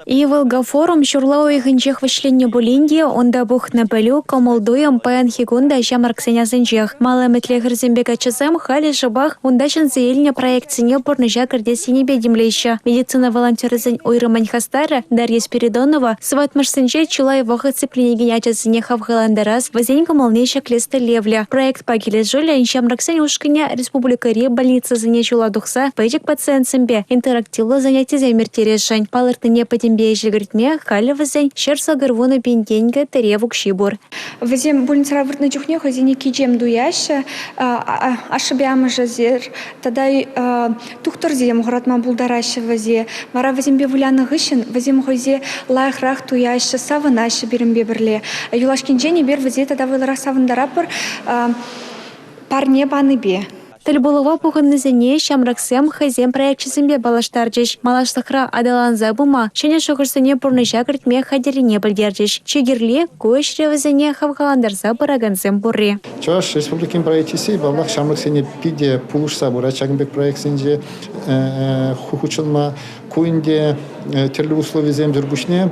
«Иволга» форум ҫурла уйӑхӗнчех вӗҫленнӗ пулин те унта пухнӑ пӗлӳ, кӑмӑл-туйӑм паянхи кун та ҫамрӑксен асӗнчех. Мал ӗмӗтлӗ хӗрсемпе каччӑсем халӗ шӑпах унта ҫӗнсе илнӗ проектсене пурнӑҫа кӗртес енӗпе тимлеҫҫӗ. Медицина волонтерӗсен уйрӑмӗн хастарӗ Дарья Спиридонова сыватмӑшсенче чылай вӑхӑт сипленекен ачасене хавхалантарас, вӗсен кӑмӑлне ҫӗклес тӗллевлӗ. Проектпа килӗшӳллӗн ҫамрӑксен ушкӑнӗ республикӑри больницӑсене ҫула тухса пӗчӗк пациентсемпе интерактивлӑ занятисем ирттересшӗн. Палӑртнине пӗтӗмпе ӗҫе кӗртме халӗ вӗсен 180 пин тенкӗ тӗрев укҫи пур. Вӗсем больницӑра выртнӑ чухне хӑйсене кичем туяҫҫӗ, ашшӗпе амӑшӗсӗр тата тухтӑрсем хӑратма пултараҫҫӗ вӗсене. Вара вӗсемпе вылянӑ хыҫҫӑн вӗсем хӑйсем лайӑхрах туяҫҫӗ, савӑнаҫҫӗ пирӗнпе пӗрле. Юлашкинчен эпир вӗсене тата вӑйлӑрах савӑнтаратпӑр парне панипе. Тӗл пулӑва пухӑннисене ҫамрӑксем хӑйсен проекчӗсемпе паллаштарчӗҫ, малашлӑхра аталанса пыма, ҫӗнӗ шухӑшсене пурнӑҫа кӗртме хатӗррине пӗлтерчӗҫ. Чи кирли – ку ӗҫре вӗсене хавхалантарса пыракансем пурри. Чӑваш Республикин правительстви, паллах, ҫамрӑксене питӗ пулӑшса пырать ҫакӑн пек проектсенче хутшӑнма. Ку ӗнтӗ тӗрлӗ условисемсӗр пуҫне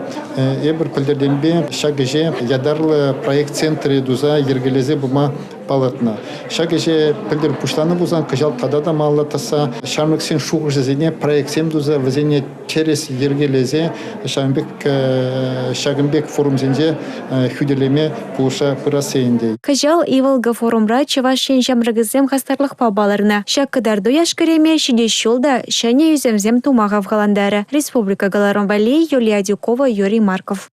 эпир пӗлтӗртенпе ҫак ӗҫе ятарлӑ проект центрӗ туса йӗркелесе пыма палӑртнӑ. Ҫак ӗҫе пӗлтӗр пуҫланӑ пулсан кӑҫал тата та малалла тӑсса ҫамрӑксен шухӑшӗсене проектсем туса вӗсене тӗрӗс йӗркелесе ҫавӑн пек ҫакӑн пек форумсенче хӳтӗлеме пулӑшса пырасси ӗнтӗ. Кӑҫал «Иволга» форумра Чӑваш Ен ҫамрӑкӗсем хастарлӑхпа палӑрнӑ. Ҫак кӑтарту яш-кӗрӗме ҫитес ҫул та ҫӗнӗ ӳсӗмсем тума хавхалантарӗ. Республика кӑларӑм валли Юлия Адюкова, Юрий Марков.